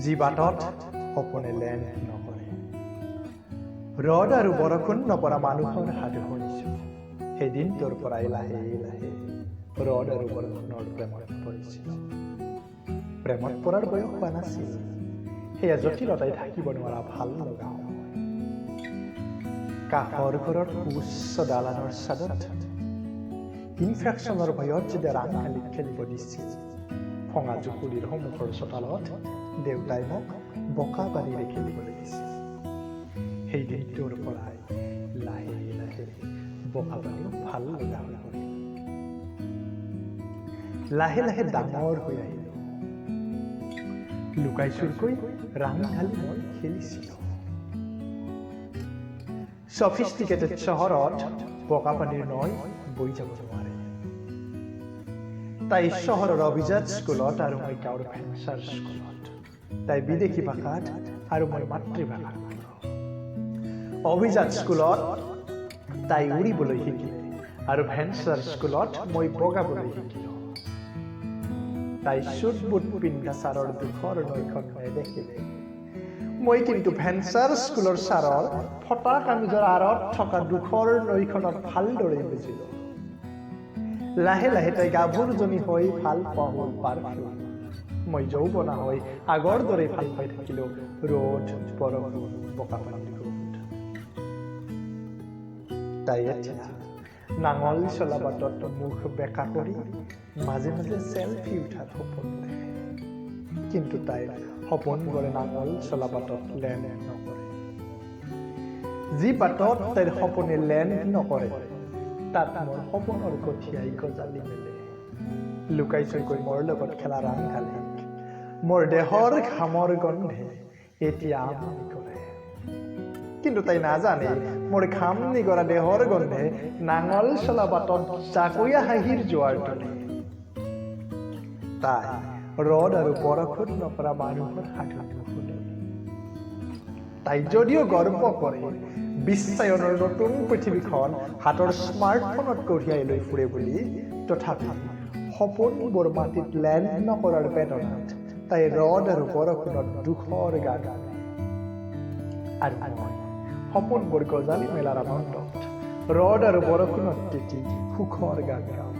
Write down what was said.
যি বাটত সপোনে লেণ্ড নকৰে। ৰ'দ আৰু বৰষুণ নপৰা মানুহৰ সাধু শুনিছোঁ। সেই দিনটোৰ পৰাই লাহে লাহে ৰ'দ আৰু বৰষুণৰ প্ৰেমত পৰিছিলোঁ। প্ৰেমত পৰাৰ বয়স হোৱা নাছিল। সেয়া জটিলতাই থাকিব নোৱাৰা ভাল লগা সময়। কাষৰ ঘৰৰ উচ্চ দালানৰ ছাদত ইনফেকশ্যনৰ ভয়ত যেতিয়া ৰাংঢালীক খেলিব দিছিল, ভঙা জুপুৰিৰ সন্মুখৰ চোতালত দেউতাই মোক বোকা পানীৰে খেলিবলৈ দিছিল। সেই দিনটোৰ পৰাই লাহে লাহে বোকা পানীও ভাল লগা হৈ পৰিল। লাহে লাহে ডাঙৰ হৈ আহিলোঁ। লুকাই চুৰকৈ ৰাংঢালি মই খেলিছিলোঁ। চফিষ্টিকেটেড চহৰত বোকা পানীৰ নৈ বৈ যাব নোৱাৰে। তাই চহৰৰ অভিজাত স্কুলত আৰু মই গাঁৱৰ ভেঞ্চাৰ স্কুলত। তাই বিদেশী ভাষাত আৰু মই মাতৃভাষাত। অভিজাত স্কুলত তাই উৰিবলৈ শিকিলে আৰু ভেঞ্চাৰ স্কুলত মই বগাবলৈ শিকিলোঁ। তাই চুট বুট পিন্ধা ছাৰৰ দুখৰ নৈখন নেদেখিলে। মই কিন্তু ভেঞ্চাৰ স্কুলৰ ছাৰৰ ফটা কামিজৰ আঁৰত থকা দুখৰ নৈখনক ভালদৰে বুজিলোঁ। লাহে লাহে তাই গাভৰুজনী হৈ ভাল পোৱা হ'ল পাৰফিউম। মই যৌৱনা হৈ আগৰ দৰেই ভাল পাই থাকিলোঁ ৰ'দ, বৰষুণ, বোকা পানীৰ গোন্ধ। তাই এতিয়া নাঙল চলা বাটত মুখ বেকা কৰি মাজে মাজে চেলফি উঠাৰ সপোন দেখে। কিন্তু তাইৰ সপোনবোৰে নাঙল চলা বাটত লেণ্ড নকৰে। যি বাটত তাইৰ সপোনে লেণ্ড নকৰে, তাত মোৰ সপোনৰ কঠীয়াই গজালি মেলে। লুকাই চুৰকৈ মোৰ লগত খেলা ৰাংঢালীক মোৰ দেহৰ ঘামৰ গন্ধে এতিয়া আমনি কৰে। কিন্তু তাই নাজানে, মোৰ ঘাম নিগৰা দেহৰ গন্ধে নাঙল চলা বাটত জাকৈয়া হাঁহিৰ জোৱাৰ তোলে। তাই ৰ'দ আৰু বৰষুণ নপৰা মানুহৰ সাধু নুশুনে। তাই যদিও গৰ্ব কৰে বিশ্বায়নৰ নতুন পৃথিৱীখন হাতৰ স্মাৰ্টফোনত কঢ়িয়াই লৈ ফুৰে বুলি, তথাপি সপোনবোৰ মাটিত লেণ্ড নকৰাৰ বেদনাত তাই ৰ'দ আৰু বৰষুণত দুখৰ গান গায়। আৰু মই সপোনবোৰ গজালি মেলাৰ আনন্দত ৰ'দ আৰু বৰষুণত তিতি সুখৰ গান গাওঁ।